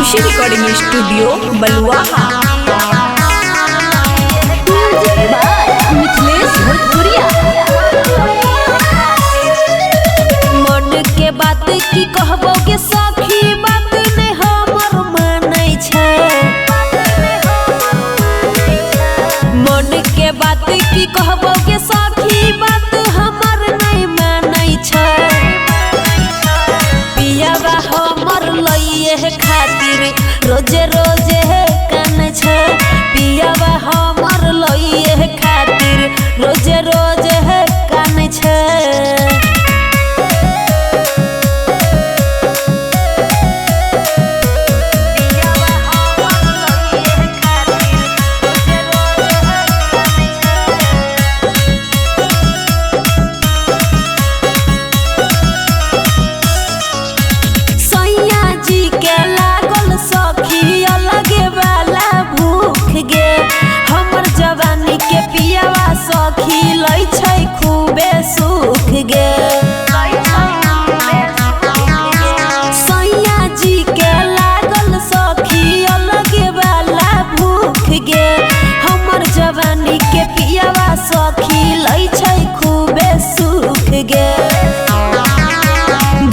Khushi recording studio Baluaha. Music by Mithilesh Bhojpuriya. मन के बात की कहबो के सखी, बात नहीं हमर मानै छै। मन के बात की कहबो के सखी, बात हमर नहीं मानै छै। पियावा हमर लइए खातिर रोजे रोजे कानै छै। पियावा हमर लइए खातिर रोजे रोजे कानै छै। सैया जी के लागल सखी अलगे वाला भूख गे। हमर जवानी के पियावा सखी लै छै खूबे सुख गे। सैया जी के लागल सखी अलगे वाला भूख गे। हमर जवानी के पियावा सखी लै छै खूबे सुख गे।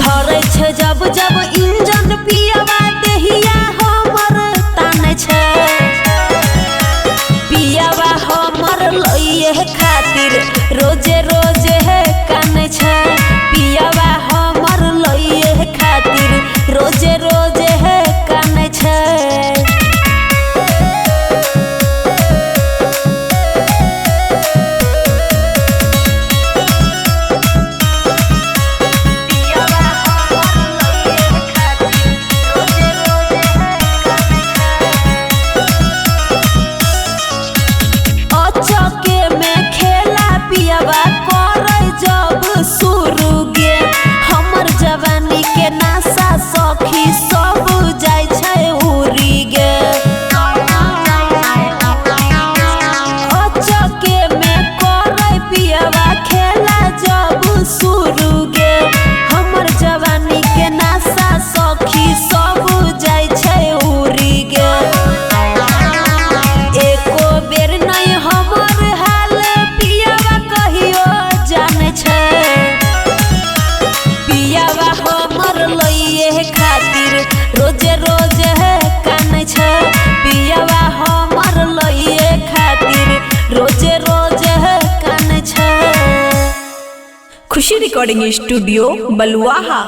धरै छै जब जब इंजन पियावा देहिया हमर तानै छै। पियावा हमर लइए खातिर रोजे रोजे कानै छै। पियावा हमर लइए खातिर रोजे रोजे कानै छै। अचके में खेला पियावा करे जब शुरू गे। हमर जवानी के नासा सखी सब जाइ छै उड़ी गे। अचके में करे पियावा खेला जब शुरू गे। हमर जवानी के नासा सखी सब जाइ छै उड़ी गे। एको बेर नहीं हमर हाल पियावा कहियो जानै छै। पियावा हमर लइए खातिर रोजे रोजे कानै छै। पियावा हमर लइए खातिर रोजे रोजे कानै छै। खुशी रिकॉर्डिंग स्टूडियो बलुआहा।